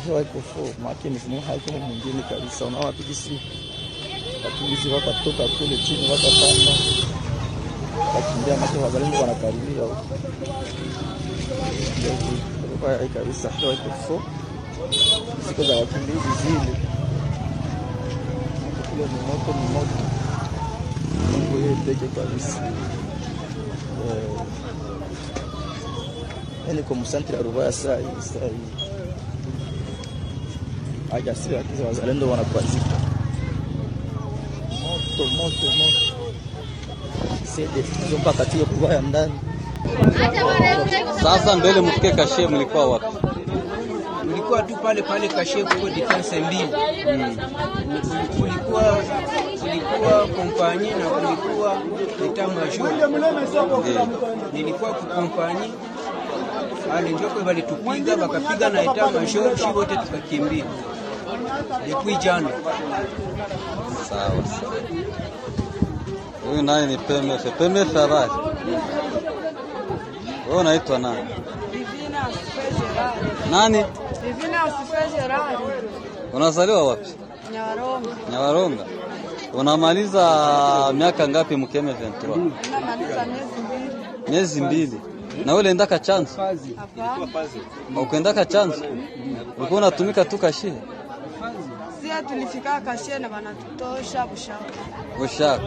Hewa iko fo makini haiko mwingine kabisa. Unaona wakimbizi wakimbizi wakatoka kule chini wakapanda wakimbia, make wazalendo wanakaribia huko kabisa. Hewa iko fo, ziko za wakimbizi zile kule, ni moto, ni moto. Mungu yeye peke kabisa. Niko mu centre ya Rubaya saa hii, saa hii ajasiri lakini wazalendo wanakwazika moto moto moto sede mpaka katika Rubaya ndani. Sasa mbele mfike Kashe, mlikuwa wapi? Tulikuwa tu pale pale Kashe, kuko différence mbili. Kulikuwa compagnie na kulikuwa état-major. Nilikuwa ku compagnie ale njoko balitupiga bakapiga na état-major, shi wote tukakimbia depuis jana. Sawa sawa. Huyu naye ni PMF. PMF, habari? Wewe unaitwa nani? Nani? Divina Asifiwe Gerard. Unazaliwa wapi? Nyabarongo. Nyabaronga. Unamaliza miaka ngapi mke M23? Namaliza miezi 2. Miezi 2. Na wewe uliendaka chanzo? Hapana. Ukuendaka chanzo? Ulikuwa unatumika tu Kashie? Sie tulifika Kashie na wanatutosha Bushaka. Bushaka.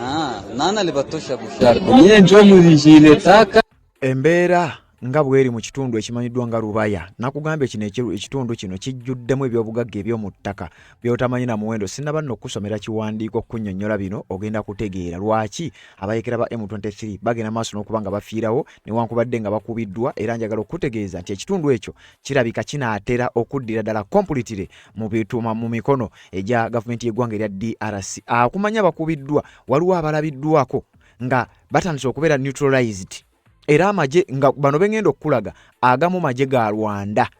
Ah, nani alibatosha Bushaka? Nyie njo mulijiletaka. Embeera nga bw'eri mu kitundu ekimanyiddwa nga Rubaya, nakugambye kino ekitundu kino kijjuddemu ebyobugagga eby'omu ttaka by'otamanyi na muwendo. Sinnaba nno kukusomera kiwandiiko okukunnyonnyola bino, ogenda kutegeera lwaki abayeekera ba M23 bagenda maaso n'okuba nga bafiirawo newankubadde nga bakubiddwa. Era njagala okukutegeeza nti ekitundu ekyo kirabika kinaatera okuddira ddala completely mu bituma mu mikono egya gavumenti y'eggwanga erya DRC. Akumanya bakubiddwa, waliwo abalabiddwako nga batandise okubeera neutralized, era amagye nga bano bengenda okukulaga agamu magye ga Rwanda,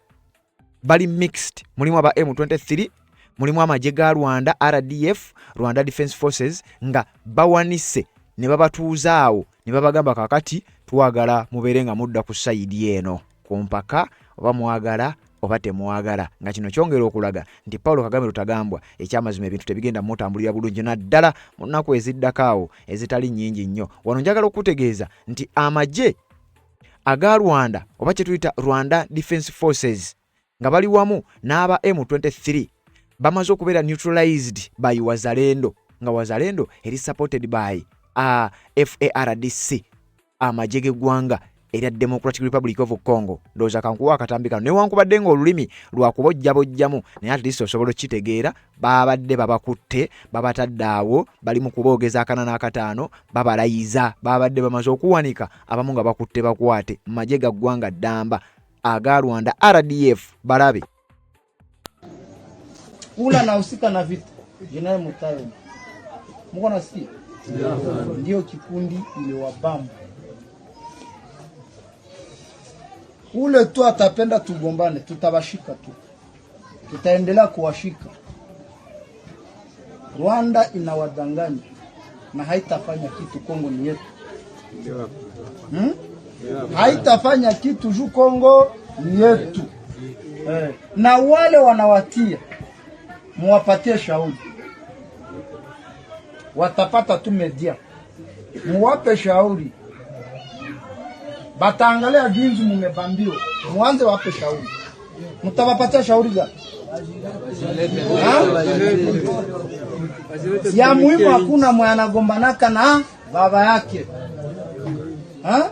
bali mixed, mulimu aba M23, mulimu amagye ga Rwanda RDF, Rwanda Defense Forces, nga bawanise ne babatuuza awo ne babagamba kakati twagala mubeere nga mudda ku sayidi eno ku mpaka, oba mwagala oba temwagala, nga kino kyongera okulaga nti Paulo Kagame Rutagambwa ekyamazima ebintu tebigenda mutambulira bulungi, naddala mu nnaku eziddako awo ezitali nnyingi nnyo. Wano njagala okukutegeeza nti amagye aga Rwanda oba kye tuyita Rwanda Defense Forces nga bali wamu n'aba M23 bamaze okubeera neutralized by Wazalendo, nga Wazalendo eri supported by FARDC, amagye g'eggwanga erya Democratic Republic of Congo. Ndowooza kankuwa akatambi kano, newankubadde ng'olulimi lwakubojjabojjamu, naye at least osobola okukitegeera. Babadde babakutte, babatadde awo, bali mu kuboogeza 45, babalayiza. Babadde bamaze okuwanika abamu nga bakutte bakwate magye ga ggwanga ddamba aga Rwanda RDF. Balabe. Ula nahusika na vita Jenerali Mutayo, muko nasikia? Ndio kikundi iliwabamba ule tu atapenda tugombane, tutabashika tu, tutaendelea kuwashika. Rwanda inawadanganya na haitafanya kitu. Kongo ni yetu, Haitafanya kitu juu Kongo ni yetu. Na wale wanawatia muwapatie shauri, watapata tu media, muwape shauri, bataangalia jinsi mumebambiwa, muanze wape shauri. Mutawapatia shauri gani? Ya muhimu hakuna mwenye anagombanaka na baba yake ha?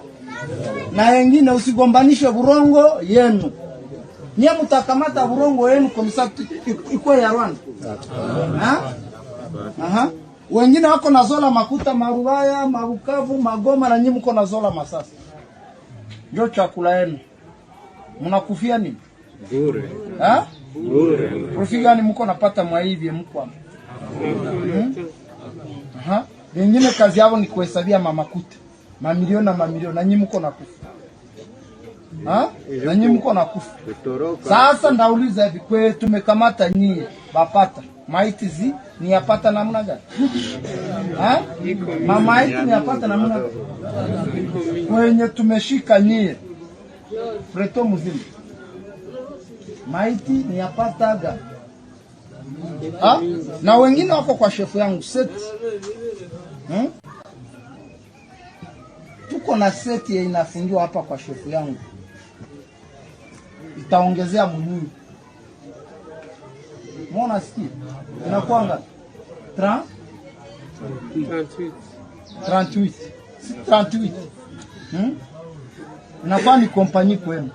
Na wengine usigombanishe burongo yenu. Nye mutakamata burongo yenu komisa ikuwe ya Rwanda ha? Aha. Wengine wako nazola makuta Marubaya, Mabukavu, Magoma na nyinyi mko nazola Masasi. Ndio chakula yenu. Mnakufia nini? Bure. Ha? Bure. Profi gani mko napata mwa hivi mko hapa? Aha. Wengine kazi yao ni kuhesabia mamakuta. Mamilioni na mamilioni na nyinyi mko nakufa. Ha? Na nyinyi mko nakufa. Sasa ndauliza hivi, kwe tumekamata nyie bapata maiti zi ni yapata namna gani? Ha? Mamaiti ni yapata namna gani? Kwenye tumeshika nyie preto mzima maiti ni yapata gani? Ha? Na wengine wako kwa shefu yangu seti. Tuko na seti ya inafungiwa hapa kwa shefu yangu, itaongezea munyunyu. Mbona sikia? Inakuwa ngapi? 30 38. Si 38. Inakuwa ni kompanyi kwenu.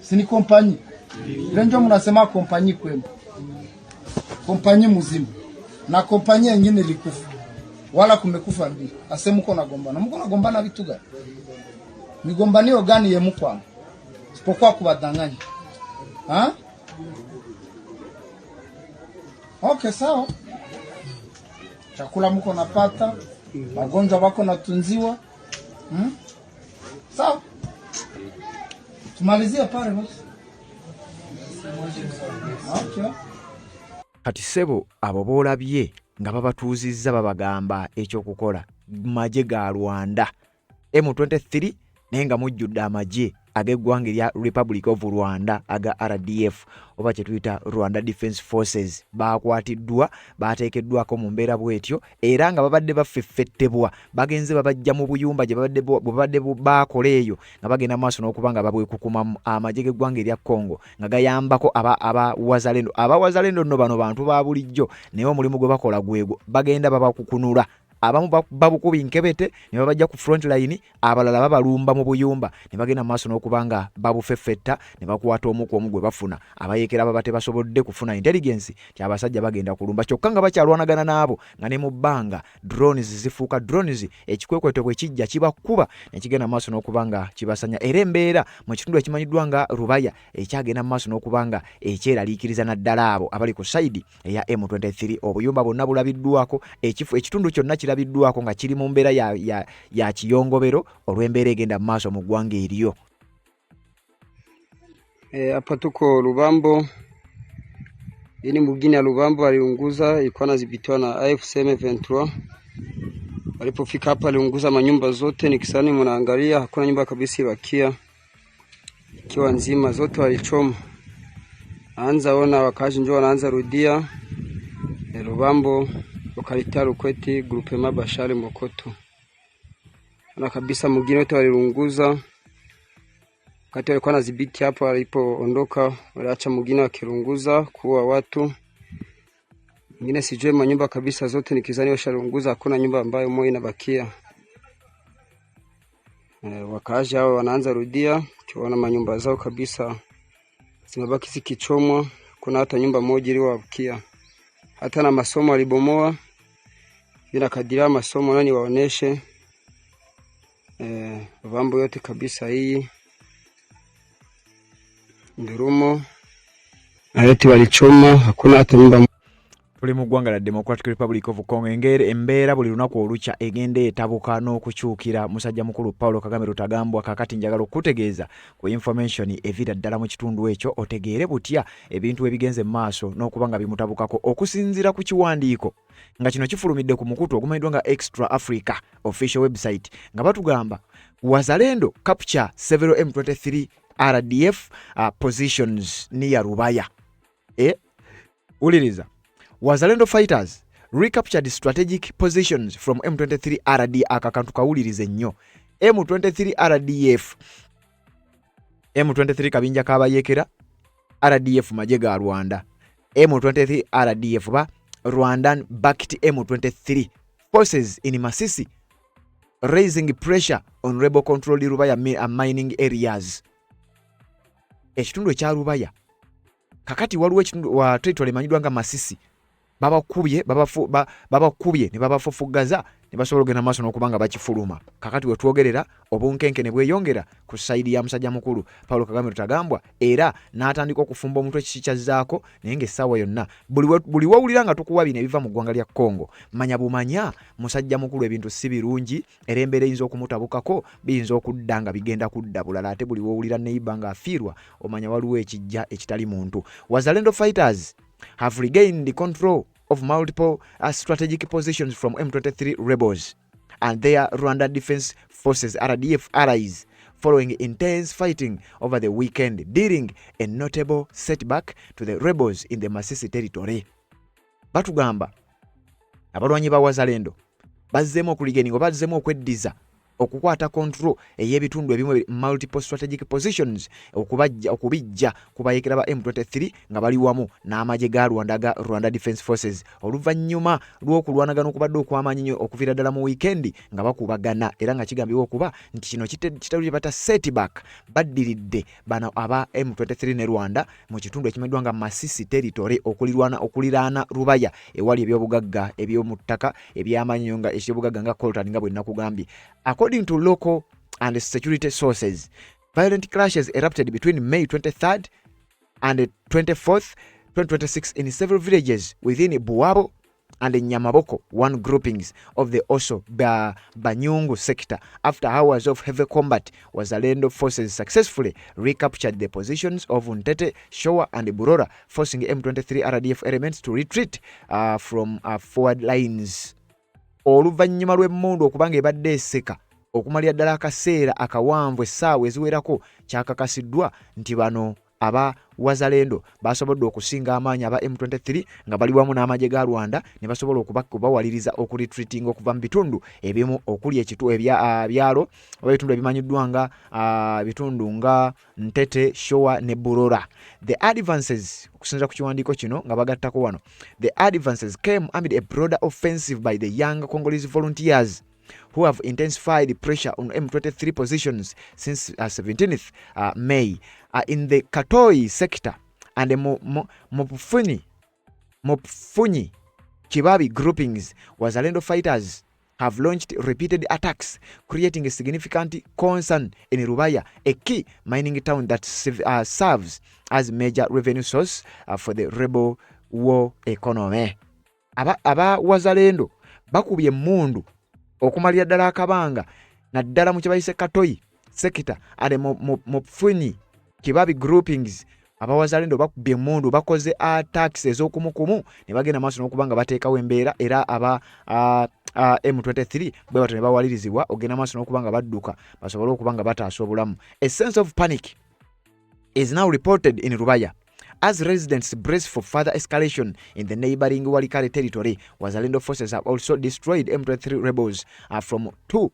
Si ni kompanyi? Ndio mnasema kompanyi kwenu. Kompanyi mzima. Na kompanyi nyingine ilikufa. Wala kumekufa mbili. Ase mko nagombana. Mko nagombana vitu gani? Migombanio gani ye mko hapo? Sipokuwa kuwadanganya. Ha? Okay, sawa. Chakula mko napata, wagonjwa wako natunziwa. Sawa. Tumalizie pale basi. Okay. Kati ssebo abo b'olabye nga babatuuzizza babagamba ekyokukola, magye ga Rwanda M23, naye nga mujjudde amagye ag'eggwanga erya Republic of Rwanda aga RDF oba kye tuyita Rwanda Defence Forces baakwatiddwa, baateekeddwako mu mbeera bw'etyo era nga babadde baffeffettebwa, bagenze babajja mu buyumba gye babadde bwe babadde baakola eyo nga bagenda mu maaso n'okuba nga babwekukumamu. Amagye g'eggwanga erya Congo nga gayambako aba aba Wazalendo. Aba Wazalendo nno bano bantu ba bulijjo naye omulimu gwe bakola gwegwo, bagenda babakukunula abamu babukubi nkebete ne babajja ku front line, abalala babalumba mu buyumba ne bagenda mu maaso n'okuba nga babufeffetta ne bakwata omu ku omu gwe bafuna. Abayeekera baba tebasobodde kufuna intelligence nti abasajja bagenda kulumba, kyokka nga bakyalwanagana n'abo nga ne mu bbanga drones zifuuka drones, ekikwekweto bwe kijja kibakuba ne kigenda mu maaso n'okuba nga kibasanya. Era embeera mu kitundu ekimanyiddwa nga Rubaya ekyagenda mu maaso n'okuba nga ekyeraliikiriza naddala abo abali ku sayidi eya M23. Obuyumba bwonna bulabiddwako, ekifo ekitundu kyonna kirabiddwako nga kiri mu mbeera ya, ya, ya kiyongobero olw'embeera egenda mu maaso mu ggwanga eryo. Hapa tuko Lubambo. Hii ni mugini ya Lubambo aliunguza, ilikuwa inadhibitiwa na AFC M23. Walipofika hapa aliunguza manyumba zote, nikisani mnaangalia hakuna nyumba kabisa ibakia ikiwa nzima, zote walichoma. Anza ona wakazi njo wanaanza rudia Lubambo, localité Lukweti, groupement Bashali Mokoto. Na kabisa mugini wote walirunguza. Wakati walikuwa wanadhibiti hapo, walipoondoka waliacha mugini wakirunguza kuua watu. Ingine sijue manyumba kabisa zote nikizani washarunguza, hakuna nyumba ambayo moja inabakia. Wakaaji hao wanaanza rudia, tuona manyumba zao kabisa zimebaki zikichomwa, kuna hata nyumba moja iliyowakia. Hata na masomo walibomoa. Bila masomo nani waoneshe mambo yote kabisa. Hii ndurumo na yote walichoma, hakuna hata nyumba. Tuli mu ggwanga lya Democratic Republic of Congo. Engeri embeera buli lunaku olukya egenda etabuka n'okukyukira musajja mukulu Paulo Kagame Rutagambwa. Kakati njagala okukutegeeza ku information eviira ddala mu kitundu ekyo, otegeere butya ebintu ebigenze mu maaso n'okuba nga bimutabukako. Okusinziira ku kiwandiiko nga kino kifulumidde ku mukutu ogumanyiddwa nga Extra Africa official website, nga batugamba, "Wazalendo capture several M23 RDF positions near Rubaya." Wuliriza, Wazalendo fighters recaptured strategic positions from M23 RD. Aka kantu kawulirize nnyo. M23 RDF, M23 kabinja k'abayeekera, RDF magye ga Rwanda. M23 RDF ba Rwandan backed M23 forces in Masisi, raising pressure on rebel controlled Rubaya mining areas. Ekitundu ekya Rubaya, kakati waliwo ekitundu wa territory emanyiddwa nga Masisi, babakubye babakubye ne babafufugaza ne basobola okugenda maaso n'okuba nga bakifuluma. Kakati wetwogerera obunkenke ne bweyongera ku side ya musajja mukulu Paulo Kagame Rutagambwa, era n'atandika okufumba omutwe kiki kyazzaako. Naye ng'essaawa yonna buli wawulira nga tukuwa bino ebiva mu ggwanga lya Congo, manya bumanya musajja mukulu ebintu si birungi, era embeera eyinza okumutabukako biyinza okudda nga bigenda kudda bulala. Ate buli wowulira neighbour ng'afiirwa, omanya waliwo ekijja ekitali muntu. Wazalendo fighters have regained control of multiple strategic positions from M23 rebels and their Rwanda Defense Forces RDF allies following intense fighting over the weekend, dealing a notable setback to the rebels in the Masisi territory. Batugamba abalwanyi ba Wazalendo bazzeemu okuregaininga oba bazzeemu okweddiza okukwata control ey'ebitundu ebimu, multiple strategic positions, okubajja okubijja ku bayeekera ba M23 nga bali wamu n'amagye ga Rwanda ga Rwanda Defense Forces, oluvannyuma lw'okulwanagana okubadde okw'amaanyi nnyo okuviira ddala mu wiikendi nga bakubagana, era nga kigambibwa okuba nti kino kitalo kye bata setback baddiridde bano aba M23 ne Rwanda mu kitundu ekimanyiddwa nga Masisi territory okulirwana okuliraana Rubaya, ewali ebyobugagga eby'omu ttaka eby'amaanyi nnyo, nga ekyobugagga nga coltan, nga bwe nakugambye. According to local and security sources, violent clashes erupted between May 23rd and 24th, 2026 in several villages within Buwabo and Nyamaboko one groupings of the Oso Banyungu sector. After hours of heavy combat, Wazalendo forces successfully recaptured the positions of Ntete, Showa and Burora, forcing M23 RDF elements to retreat from forward lines. Oluvannyuma lw'emmundu okuba nga ebadde eseka. Okumalira ddala akaseera akawanvu essaawa eziwerako, kyakakasiddwa nti bano aba Wazalendo basobodde okusinga amaanyi aba M23 nga bali wamu n'amagye ga Rwanda ne basobola okubawaliriza okuretreatinga okuva mu bitundu ebimu okuli ekitu ebyalo oba ebitundu ebimanyiddwa nga ebitundu nga Ntete, Showa ne Burora. The advances, okusinziira ku kiwandiiko kino nga bagattako wano, the advances came amid a broader offensive by the young Congolese volunteers who have intensified pressure on M23 positions since 17th May in the Katoi sector and Mupfunyi Kibabi groupings. Wazalendo fighters have launched repeated attacks, creating a significant concern in Rubaya, a key mining town that serves as major revenue source for the rebel war economy. Aba Wazalendo bakubye emmundu okumalira ddala akabanga, naddala mu kyebayise Katoyi sector ate Mupfunyi Kibabi groupings. Abawazalendo bakubye emmundu, bakoze attacks ez'okumukumu ne bagenda maaso n'okuba nga bateekawo embeera, era aba M23 bwe batyo ne bawalirizibwa ogenda maaso n'okuba nga badduka basobole okuba nga bataasa obulamu. A sense of panic is now reported in Rubaya as residents brace for further escalation in the neighboring Walikale territory. Wazalendo forces have also destroyed M23 rebels from two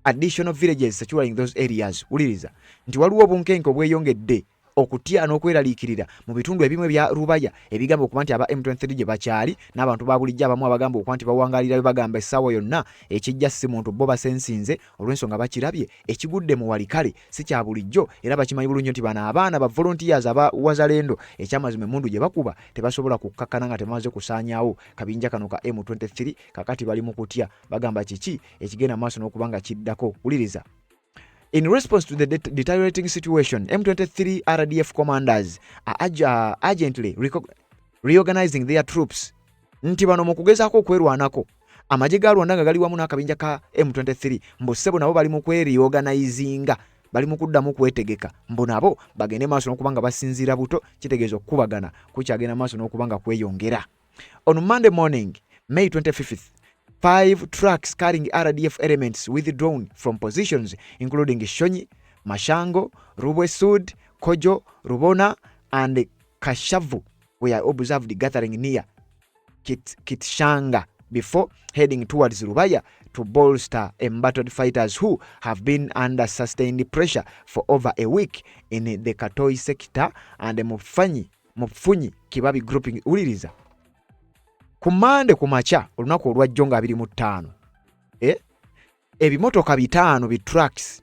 additional villages securing those areas. Wuliriza nti waliwo obunkenke obweyongedde, okutya n'okweraliikirira mu bitundu ebimu ebya Rubaya ebigamba okuba nti aba M23 gye bakyali, n'abantu ba bulijjo abamu abagamba okuba nti bawangalirayo bagamba essaawa yonna ekijja si muntu. Bo basensinze olw'ensonga bakirabye ekigudde mu Walikale si kya bulijjo, era bakimanyi bulungi nti bano abaana ba volunteers aba Wazalendo, ekyamazima emmundu gye bakuba tebasobola kukkakkana nga tebamaze kusaanyaawo kabinja kano ka M23. Kakati bali mu kutya, bagamba kiki ekigenda maaso n'okuba nga kiddako. Wuliriza. In response to the deteriorating situation, M23 RDF commanders are urgently reorganizing their troops. Nti bano mu kugezaako okwerwanako, amagye ga Rwanda nga gali wamu n'akabinja ka M23, mbu ssebo nabo bali mu kwereorganizinga, bali mu kuddamu kwetegeka, mbu nabo bagende maaso n'okuba nga basinziira buto. Kitegeeza okukubagana kukyagenda maaso n'okuba nga kweyongera. On Monday morning, May 25th, five trucks carrying RDF elements withdrawn from positions including Shonyi, Mashango, Rubwesud, Kojo, Rubona, and Kashavu were observed gathering near Kitshanga before heading towards Rubaya to bolster embattled fighters who have been under sustained pressure for over a week in the Katoi sector and Mupfunyi Kibabi grouping. Wuliriza, ku Mande ku makya olunaku olwajjo nga 25, ebimotoka 5 bi trucks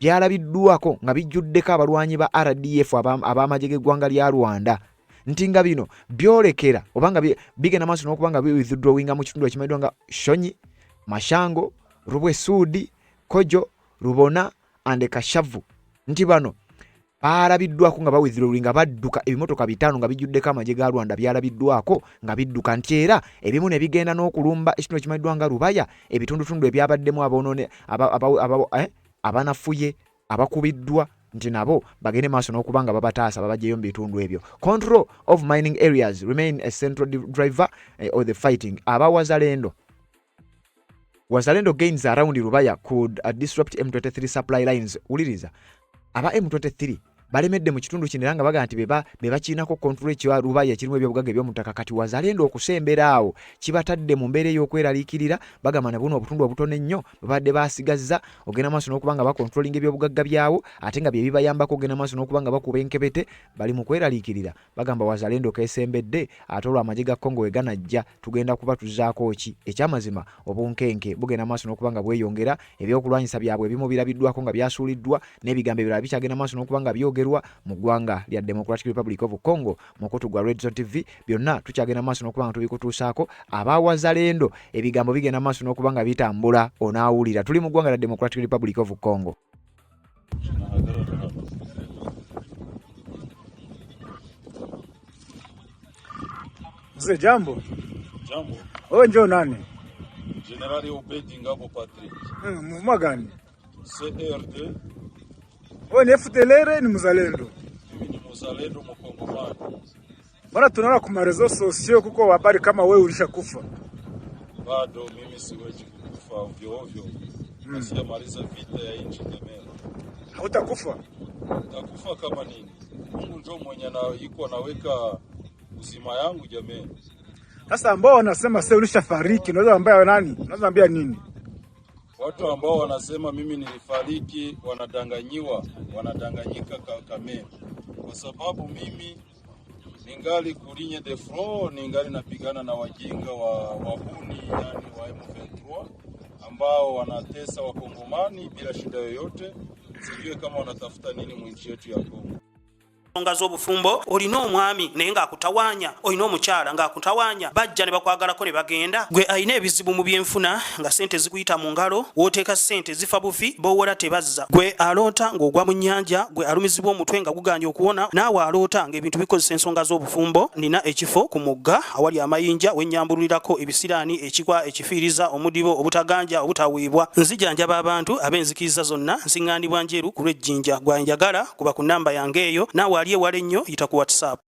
byalabiddwako nga bijjuddeko abalwanyi ba RDF ab'amagye g'eggwanga lya Rwanda, nti nga bino byolekera oba nga bigenda maaso n'okuba nga biwithdrawinga mu kitundu ekimanyiddwa nga Shonyi, Mashango, Rubwesuudi, Kojo, Rubona and Kashavu, nti bano baalabiddwako nga bawithdrawinga, badduka. Ebimotoka 5 nga bijjuddeko amagye ga Rwanda byalabiddwako nga bidduka, nti era ebimu ne bigenda n'okulumba ekitundu ekimanyiddwa nga Rubaya, ebitundutundu ebyabaddemu abonoone abanafuye abakubiddwa, nti nabo bagende maaso n'okuba nga babataasa babagyeyo mu bitundu ebyo. Control of mining areas remain a central driver of the fighting. Aba Wazalendo gains around Rubaya could disrupt M23 supply lines. Wuliriza, aba M23 balemedde mu kitundu kino era nga bagamba nti be bakirinako control ekya Rubaya ekirimu ebyobugagga eby'omu ttaka. Kati Wazalendo okusembera awo kibatadde mu mbeera ey'okweraliikirira. Bagamba ne buno obutundu obutono ennyo babadde basigazza ogenda maaso n'okuba nga bakontrolinga ebyobugagga byawo, ate nga bye bibayambako ogenda maaso n'okuba nga bakuba enkebete. Bali mu kweraliikirira, bagamba Wazalendo kesembedde, ate olwo amagye ga Congo we ganajja tugenda kuba tuzaako ki? Ekyamazima obunkenke bugenda maaso n'okuba nga bweyongera. Ebyokulwanyisa byabwe ebimu birabiddwako nga byasuuliddwa, n'ebigambo ebirala bikyagenda maaso n'okuba nga byogerwa mu ggwanga lya Democratic Republic of Congo. Mukutu gwa Redzone TV byonna tukyagenda maaso n'okuba nga tubikutuusaako. Abawazalendo ebigambo bigenda maaso n'okuba nga bitambula, onaawulira. Tuli mu ggwanga lya Democratic Republic of Congo. Mzee, jambo. Jambo. Wewe njoo nani? Jenerali Obedi Ngabo Patrick. Mouvement gani? CRD. Wewe ni FDLR, ni mzalendo? Mimi ni mzalendo mkongomani. Mbona tunaona kwa réseaux sociaux kuko habari kama wewe ulishakufa? Bado mimi siwezi kukufa ovyo ovyo. Sijamaliza vita ya nchi Demera. Hautakufa? Takufa kama nini? Mungu njo mwenye na iko anaweka uzima yangu jameni. Sasa ambao wanasema sasa ulishafariki, unaweza ambia nani? Unaweza ambia nini? Watu ambao wanasema mimi nilifariki wanadanganyiwa, wanadanganyika kamili, kwa sababu mimi ningali ku ligne de front, ningali napigana na wajinga wa wahuni, yani wa M23 ambao wanatesa wakongomani bila shida yoyote. Sijue kama wanatafuta nini mwinchi yetu ya Kongo. Ensonga z'obufumbo, olina omwami naye ng'akutawaanya, olina omukyala ng'akutawaanya, bajja ne bakwagalako ne bagenda. Gwe alina ebizibu mu byenfuna nga ssente zikuyita mu ngalo, w'oteeka ssente zifa bufi, b'owola tebazza. Gwe aloota ng'ogwa mu nnyanja, gwe alumizibwa omutwe nga gugaanye okuwona, naawe aloota ng'ebintu bikozesa ensonga z'obufumbo, nina ekifo ku mugga awali amayinja wennyambululirako ebisiraani, ekikwa, ekifiiriza, omudibo, obutaganja, obutaweebwa. Nzijanjaba abantu ab'enzikiriza zonna, nsiŋŋaanibwa Njeru ku lw'Ejjinja. Gwanjagala kuba ku nnamba yange eyo, naawe ali ewala ennyo yita ku WhatsApp.